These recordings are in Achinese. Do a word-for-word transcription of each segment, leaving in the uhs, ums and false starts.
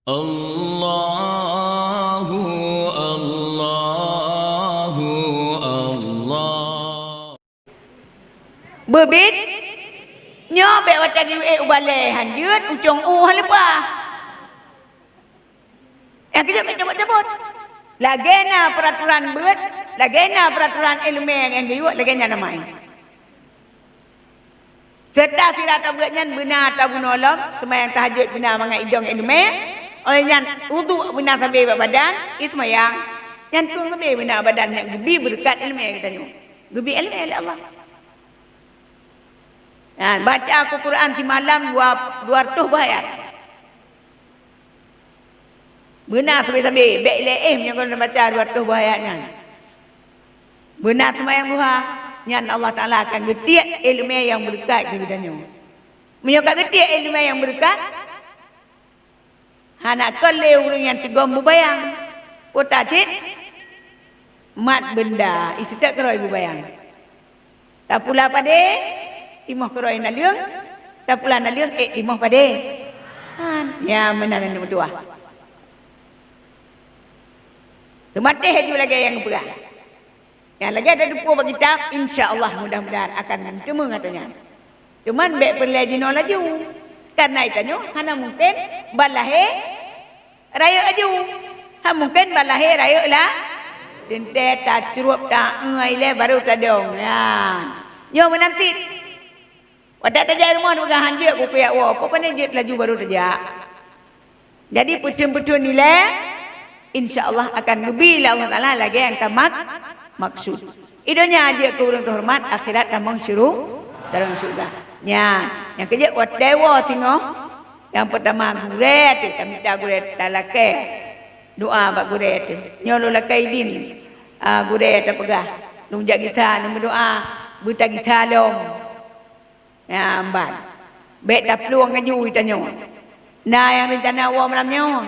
Allahu, Allahu, Allah. Beubiet, nyoe bék watée geuyue ék u balée hanjeuet, u cong u haleupah. Nyang keujeuet bék cabot-cabot. Lagée na peuraturan beuet, lagée na peuraturan iéleumé nyang geuyue, lagée nyan amai. Seureuta sira tabeuet nyan beuna tabunoe lom, seumayang tahajud beuna mangat idong iéleumé, óh lheueh nyan uduk beuna sabe bak badan, i seumayang, nyan tueng sabe beuna badan nyang geubi beureukat iéleumé geutanyoe. Geubi iéleumé lé Allah. Nyan, baca Al-Quran simalam dua, dua reutôh boh ayat. Beuna sabe-sabe, bék ilée éh meunyoe gohlom baca dua reutôh boh ayat nyan. Beuna seumayang duha, nyan Allah Taala akan geutiek iéleumé nyang beureukat keu geutanyoe. Meunyoe ka geutiek iéleumé nyang beureukat, hana kon lé ureuëng nyang teugom beubayang. Kuta cit mat beunda, iseutôt keudroe beubayang. Tapula padé, timoh keudroe naleueng, tapula naleueng ék timoh padé. Han, nyan meunan aneuk meutuwah. Teumatéh aju lagée nyang geupeugah. Nyang lagée tateupeue bak kitab, insya Allah mudah-mudahan akan teumé gata nyan. Cuman bék peureulée jinoe laju, kareuna geutanyoe hana mungken ban lahé rayeuk laju. Hana mungken ban lahé rayeuk lah, teuntée tacrueb ta-eu ilée barô tadong. Nyan. Nyoe meunan cit. Watée tajak rumoh neupeugah hanjeuet kupiyak woe, pokoknya jeuet laju barô tajak. Jadi peutheun-peutheun ilée, insya Allah akan geubi lé Allah Taala lagée nyang tamak maksud. I donya jeuet keu ureuëng teuhoreumat, akhirat tamong syuru-, dalam syurga. Nyan, nyang keujeuet watée woe singoh, nyang peurtama gurée teuh, tamita gurée talakée doa bak gurée teuh. Nyoe lôn lakée idin, a, gurée tapeugah, lôn jak gisa neumeudoa, beutagisa lom. Nyan ban. Bék taplueng laju geutanyoe. Na nyang reuncana woe malam nyoe?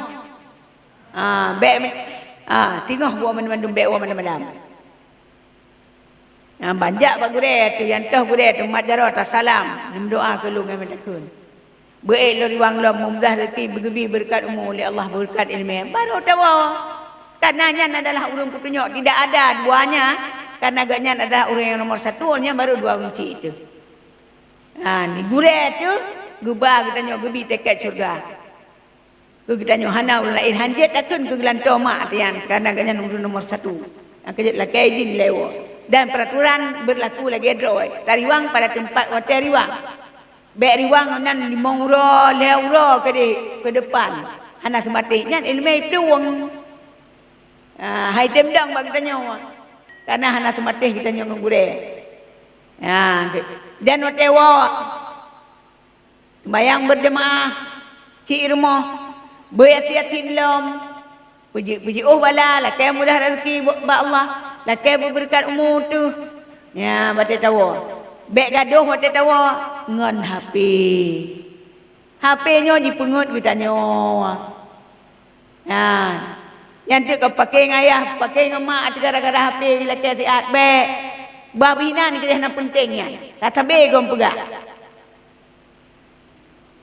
Ah, bék me-, ah, singoh woe mandum-mandum bék woe malam-malam. Nyan ban jak bak gurée teuh, nyang toh gurée teuh mat jaroe tasalam, neumeudoa keu lôn ngon meutakheun. Beuék lôn riwang lom, meumudah rezeki, beugeubi beureukat umu lé Allah, beureukat iéleumé, barô tawoe. Kareuna nyan adalah ureuëng peutunyok, tidak ada duanya, kareuna gobnyan adalah ureuëng nyang nomor satu, nyan barô dua ureuëng chik teuh. Ha, di gurée teuh geuba geutanyoe geubi tiket syeuruga. Keu geutanyoe hana ureuëng laén, hanjeuet takheun keu geulantoe mak tian, kareuna gobnyan ureuëng nomor satu. Nyang keujeuet lakée idin lé woe. Dan peuraturan beurlaku lagée droe. Tariwang pada teumpat watée riwang. Bék riwang nan limong uroe, lhée uroe keudeh, keu depan. Hana seumatéh nyan iéleumé iplueng. Ah, hai tem dong bak geutanyoe. Kareuna hana seumatéh geutanyoe ngon gurée. Ah, dan watée woe, seumayang beujeumaáh, cit rumoh, beu Yasin-Yasin lom, peuji-, peujiôh bala, lakée mudah rezeki bak Allah, lakée beubeureukat umu teuh. Nyan watée tawoe. Bék gadôh watée tawoe ngon H P. H P nyoe jipeungeuet geutanyoe. Nyan. Nyan teuk ka paké ngon ayah, paké ngon mak, gara-gara H P jilakée siat, bék. Bah beuhinan keudeh hana peunteng nyan. Ka sabe gohlom peugah.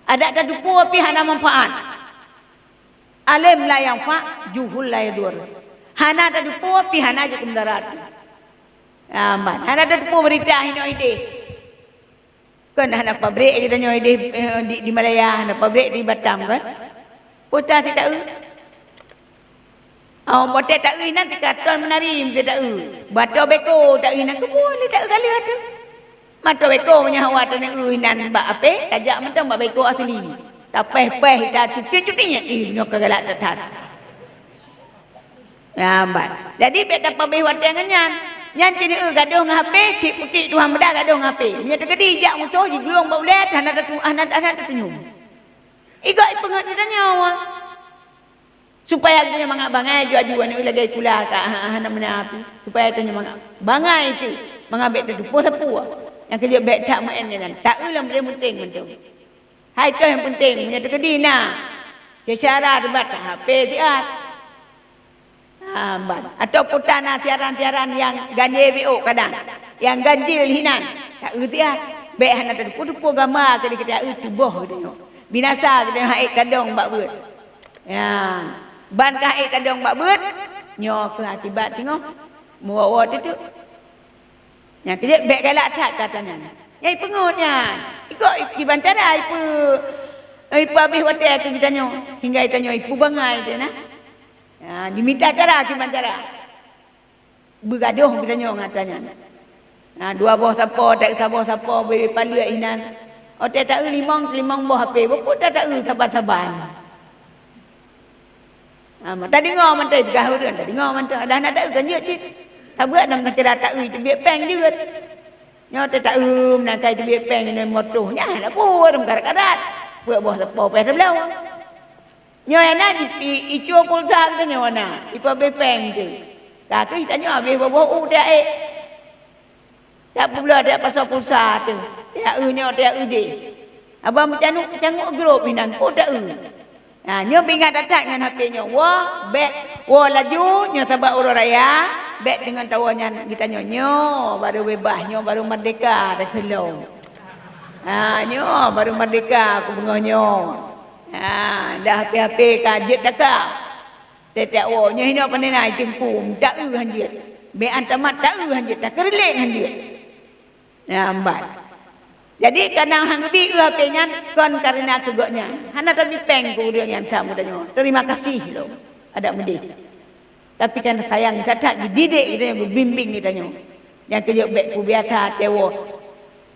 Adak tateupeue pih hana manfaat. Alem la yanfa, juhul la yadur. Hana tateupeue pih hana jeuet keu mudarat. Aman. Hana tateupeue beurita hinoe ideh. Kan hana pabrik geutanyoe di, eh, di, di Malaya, hana pabrik di Batam kan? Peue ta cit taeu. Oh, watée taeu inan teuka ton meunari meusti taeu. Bato beko taeu inan keubuah lé taeu ka lheueh teuh. Mato beko meunyoe hawa taeu inan bak apé, tajak mantong bak beko asli. Tapéh-péh ta cuti-cuti nyan, ih, nyoe ka galak that-that. Nyan ban. Jadi bék tapabéh watée ngon nyan. Nyan cit neu gadôh ngon H P, cit putik tuha meuda gadôh ngon H P. Meunyoe teukeudi jak musoh jigulong bak ulée, hana tatu-, hana, hana tatunyum. Igoe ipeungeuet geutanyoe. Supaya geutanyoe mangat bangai aju-aju aneuëk lagée kula ka ha-, hana meunan api. Supaya tanyoe mangat bangai teuh, mangat bék tateupeue sapeue. Nyang keujeuet bék that meu'en ngon nyan. Taeu lam peunteng mantong. Hai toh nyang peunteng, meunyoe teukeudi na syedara teubat, H P siat. Ha, ban. Ataupun ta na siaran-siaran nyang ganjé biôk kadang, nyang ganjil hinan, taeu siat. Bék hana tateupeue-teupeue gamba keudeh geutanyoe tuboh geutanyoe. Binasa geutanyoe hana ék tadong bak beuet. Ya, ban ka ék tadong bak beuet, nyoe keuh akibat singoh meuwoe-woe teuteuek. Nyang keujeuet bék galak that keu ata nyan. Nyang ipeungeut nyan, ikok kiban cara ipeu-, ipeuhabéh watée keu geutanyoe, hingga geutanyoe ipeubangai teuh na. Ya, jimita cara kiban cara. Beugadoh geutanyoe ngon ata nyan. Na dua boh sapo, taeu saboh sapo, beu paleuet inan. Watée taeu limong, limong boh hapé, bukon ta taeu saban-saban. Ha, ma tadeungoe mantong peugah ureuëng, tadeungoe mantong. Dah na taeu kan jeuet cit. Tabeuet nam kira taeu teubiet péng jeuet. Nyoe teu taeu meunan kai teubiet péng nyoe moto. Nyan na pun karat-karat. Peuet boh sapo péng seubloe. Nyoe na jipi icue pulsa geutanyoe na, ipeuhabéh péng teuh. Ka keuh tanyoe habéh boh-boh u teuh ék. Tak peubloe teuh pasoe pulsa teuh. Teuh eu nyoe, teuh eu jéh. Haba meucanuk-canuk grob inan, peue teuh eu. Na, nyoe beu ingat that-that ngon hapé nyoe. Woe, bék, woe laju, nyoe sabab uroe raya, bék deungon tawoe nyan geutanyoe. Nyoe barô beubaih, nyoe barô merdeka, teuh keu lom. Ha, nyoe barô merdeka keu beungoh nyoe. Ha, dah hapé-hapé ka jeuet taka. Tiep-tiep woe, nyoe hinoe pandai na i teungku, mita eu han jeuet. Bék an tamat ta eu han jeuet, takeureuleng han jeuet. Nyan ban. Jadi, kana han geubi eu hapé nyan kon kareuna keu gobnyan. Hana tabi péng keu ureuëng nyang tham geutanyoe. Terima kasih lom. Adak meudeh. Tapi kan sayang that-that geudidik geutanyoe, geubimbéng geutanyoe. Nyang keujeuet bék peubiasa até woe.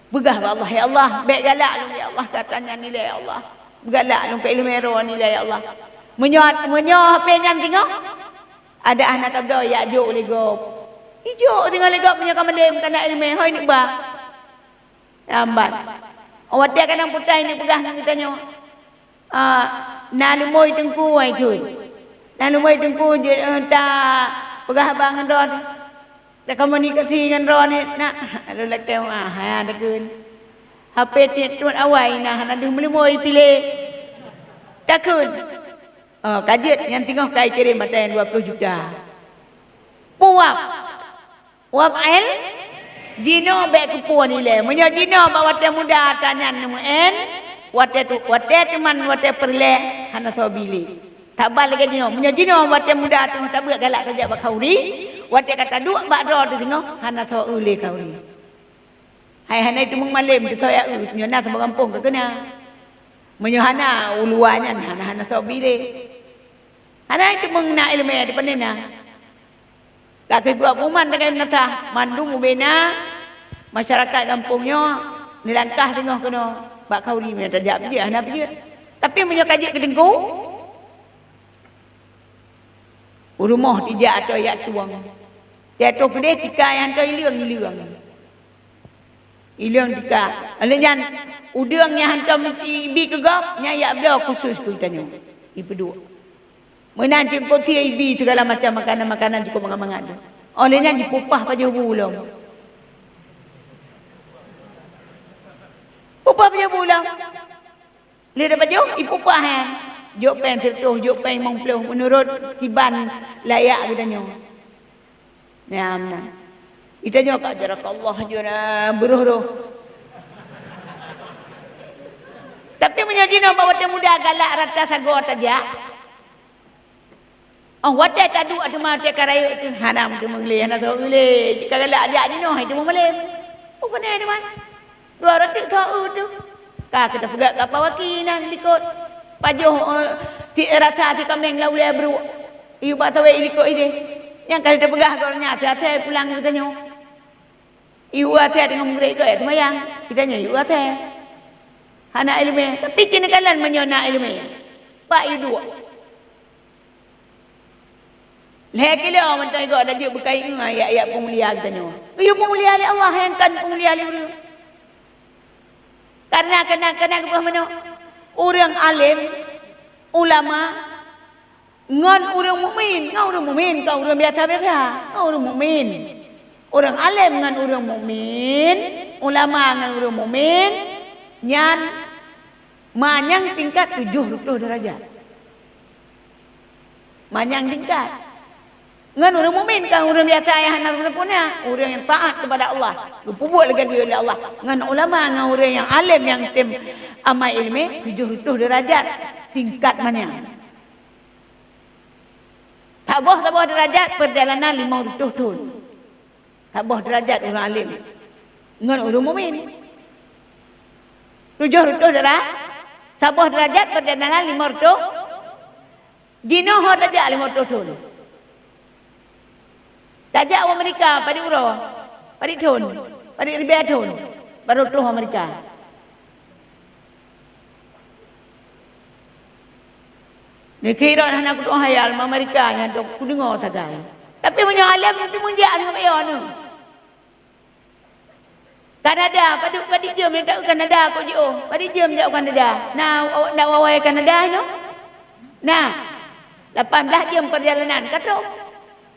Peugah bak Allah, "Ya Allah, bék galak lôn, ya Allah, keu ata nyan nilai, ya Allah. Galak lôn keu iéleumé droe nilai, ya Allah." Meunyoe, meunyoe hapé nyan singoh, adak hana tabloe, jak jok lé gob. Ijok singoh lé gob meunyoe ka malém, ka na iéleumé, hôi neuk ba. Lambat. Watée kadang peutai neuk peugah ngon geutanyoe. Ah, na leumo i teungku ai kheun. Na leumo i teungku jeuet, eh, ta peugah haba ngon droeneuh. Ta komunikasi ngon droeneuh na. Lôn lakée meuah, hana takheun. Hapé tiep tuet awai na hana deuh meuleumo i piléh. Takheun. Oh, ka jeuet nyang teungoh kai kirém ata nyang dua ploh juta. Puwab. Wab el, jinoe bék keupeue nilai. Meunyoe jinoe bak watée muda ata nyan neumeuén, watée tu, watée teuman watée peureulée hana soe bi lé. Tabal lagée jinoe. Meunyoe jinoe watée muda teungoh tabeuet galak tajak bak khauri, watée ka taduek bak droe teuh singoh hana soe eu lé khauri. Hai hana iteumeung malém teusoe eu, meunyoe na saboh gampông ka keuna. Meunyoe hana, u luwa nyan hana, hana soe bi lé. Hana iteumeung na iéleumé di pane na. Ka keuh buet peuman tagai meunasah, mandum ubena masyarakat gampông nyoe neulangkah teungoh keunoe bak khauri meunyoe tajak peujeuet, hana peujeuet. Tapi meunyoe ka jeuet keu teungku, u rumoh tijak atau jak tueng. Tiep troh keudeh tika nyang toi ileueng-ileueng. Ileueng tika. Oleh nyan, udeueng nyang hantom ibi keu gob, nyan jak bloe khusus keu geutanyoe. Ipeuduek. Meunan cit kotie ibi segala macam makanan-makanan cukôp mangat-mangat tu. Oleh nyan jipupah pajoh bu lom. Pupah pajoh bu lom. Lé dapat jôh, ipupah, eh. Jôk péng siratoh, jôk péng limong ploh, meunurot kiban layak geutanyoe. Nyan, nyan. Geutanyoe ka jarakallah jeuet na, beuroh-roh. Tapi meunyoe jinoe bak watée muda galak rata sagoe tajak, oh, watée taduek teuma watée ka rayeuk teuh, hana meuteumé lé, hana soe lé. Ka galak jak jinoe, hai teuma malém. Oh, keuneuk teuma. Dua ratus soe teuh. Ka keuh tapeugah kapa waki nan likot. Pajoh, eh, ti rata si kaméng lam ulée bruek. Iyue bak sawét ilikot ideh. Nyang ka tapeugah gobnyan, até-até pulang geutanyoe. Iyue até deungon meugrek-grek seumayang, geutanyoe iyue até. Hana iéleumé, tapi cit neukalon meunyoe na iéleumé. Bak iyue duek. Lhée kilo mantong igoe dan jeuet beukai ngon ayat-ayat peumulia geutanyoe. Geuyue peumulia lé Allah, nyang kon peumulia lé ureuëng. Karena, karena, karena geupeugah meunoe, ureuëng além, ulama, ngon ureuëng mukmin, ngon ureuëng mukmin, kon ureuëng biasa-biasa, ngon ureuëng mukmin. Ureuëng além ngon ureuëng mukmin, ulama ngon ureuëng mukmin, nyan manyang tingkat tujoh reutôh darajat. Manyang tingkat. Ngon ureuëng mukmin, kon ureuëng biasa nyang hana sempurna, ureuëng nyang taat kepada Allah, geupeubuet lagée geuyue lé Allah. Ngon ulama, ngon ureuëng nyang além nyang tem amai iéleumé, tujoh reutôh darajat tingkat manyang. Saboh-saboh deurajat peurjalanan limong reutôh thon. Saboh deurajat ureuëng além ngon ureuëng mumin. Tujoh reutôh dara-, saboh deurajat peurjalanan limong reutôh. Jinoe ho tajak limong reutôh thon. Tajak u Amerika padum uroe, padum thon, padum ribèe thon, barô troh Amerika. Neukira hana kutu'oh hayal, Amerika nyan tu kudeungoe sagai. Tapi meunyoe além tu meunjak ngon bayeue nyoe. Kanada, padum, padum jeuem nyang taeu Kanada kok jiôh. Padum jeuem jak u Kanada. Na, na awai Kanada nyoe? Na. Lapan blaih jeuem peurjalanan ka troh.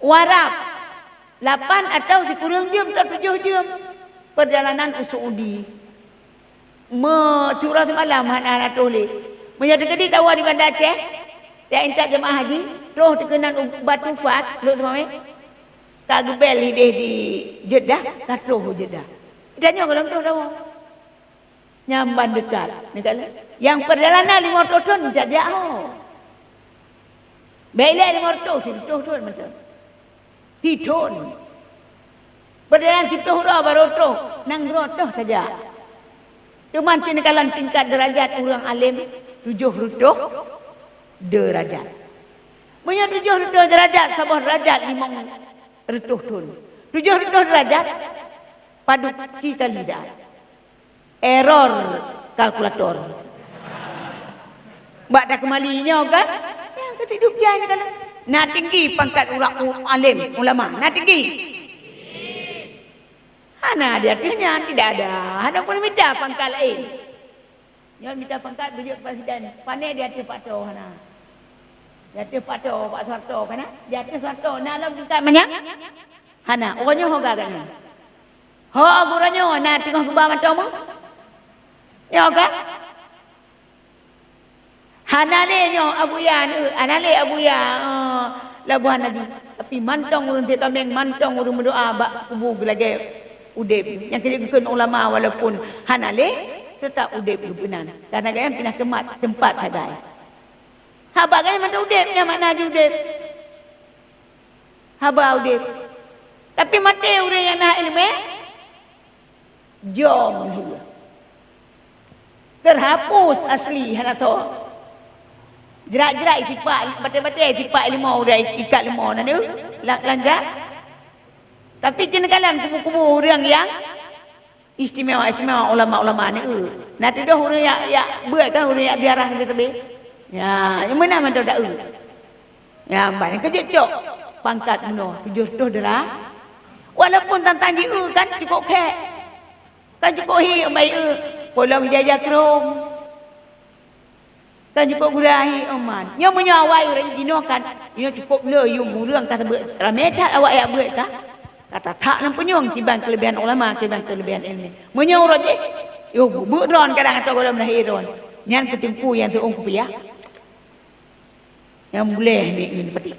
U Arab, lapan atawa sikureueng jeuem, atawa tujoh jeuem peurjalanan u Saudi. Meucurah seumalam hana, hana troh lé. Meunyoe teukeudi tawa di Banda Aceh, jak intat jeumaáh haji, troh teukeunan u Batu Fat, Lhokseumawe. Ka geubel idéh di Jeddah, ka troh u Jeddah. Geutanyoe gohlom troh tawoe. Nyan ban deukat. Deukat lé. Nyang peurjalanan limong reutôh thon jak-jak ho. Bèk ilèe limong reutôh, sireutôh thon mantong. Sithon. Peurjalanan sireutôh uroe barô troh, nanggroe toh tajak. Teuma cit neukalon tingkat deurajat ureuëng além tujoh reutôh deurajat. Meunyoe tujoh reutôh deurajat, saboh deurajat limong reutôh thon. Tujoh reutôh deurajat, padub ci kali dah. Error kalkulator. Bak takeumali nyoe kan? Nyang keutik dub jai nyoe kan? Na tinggi pangkat ura-, u-, alim, ulama. Na tinggi. Hana di ateueh nyan, tidak ada. Hana pun mita pangkat laén. Nyoe mita pangkat beujeuet presiden. Pane di ateueh Pak To hana. Di ateueh Pak To, Pak Soeharto kan? Di ateueh Soeharto na lom tingkat manyak? Hana. Uroe nyoe ho ga gata nyoe? Ho geutanyoe na teungoh geuba mantong meuh? Nyoe kan? Hana lé nyoe Abuya, hana lé Abuya, eh, Labuhan Haji. Tapi mantong ureuëng tiek kaméng, mantong ureuëng meudoa bak kubu geulagée udeb. Nyang keuneuk geukheun ulama walaupun hana lé, teutap udeb geupeunan. Karena gata pinah teumat teumpat sagai. Haba gata mantong udeb, nyang makna jih udeb. Haba udeb. Tapi maté ureuëng nyang na iéleumé, jom lheueh. Terhapus asli hana tho. Jrat-jrat itipak, batée-batée itipak iéleumé, udah ikat iéleumé na deuh, la-, lanjak. Tapi ceuneukala kubu-kubu ureuëng nyang istimewa-istimewa, ulama-ulama ni, eu. Na tudoh ureuëng yak, yak beuet kan, ureuëng yak ziarah teubi-teubi. Ya, nyang meunan mantong dak eu. Ya, ban keujeuet cok pangkat bunoe tujoh reutôh dara. Walaupun tantang jieu kan cukup khek. Kan cukup hi baik eu. Polom ija-ija krong. Kan cukup gurah hi, oh man. Nyoe meunyoe awai ureuëng jinoe kan, nyoe cukup le yum ureuëng ka sabeuet ramé that awak yak beuet ka. Ka tathak lam punyueng kiban keulebihan ulama, kiban keulebihan ilmu. Meunyoe uroe jih, yo beuet droen kadang atau gohlom lahé droen. Nyan keuteumpu nyang teuong kupiah. Nyang bulèh ni ngon peutik.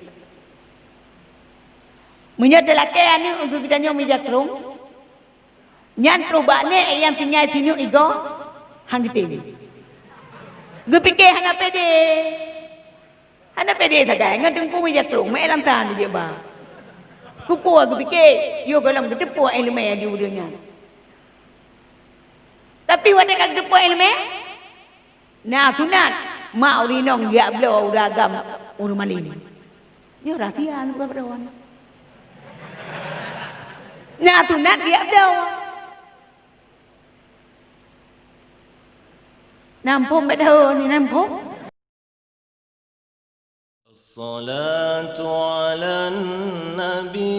Meunyoe teulakée aneuëk geutanyoe mija krong, nyan troh bak nék nyang tinggai sinyoe igoe han geutem. Geupike hana pede. Hana pede sagai ngon teungku mija krong, meu lam tan jeuet ba. Keupeue geupike, yo gohlom geuteupeue iéleumé di ureuëng nyan. Tapi watée ka geuteupeue iéleumé, na sunat mak ureuëng inong jak bloe ureuëng agam ureuëng malém. Nyoe rahsia nibak droen. Na sunat jak bloe. Nampôm bak dahô ni nampôm. Assalatu ala nabi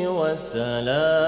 wassalam.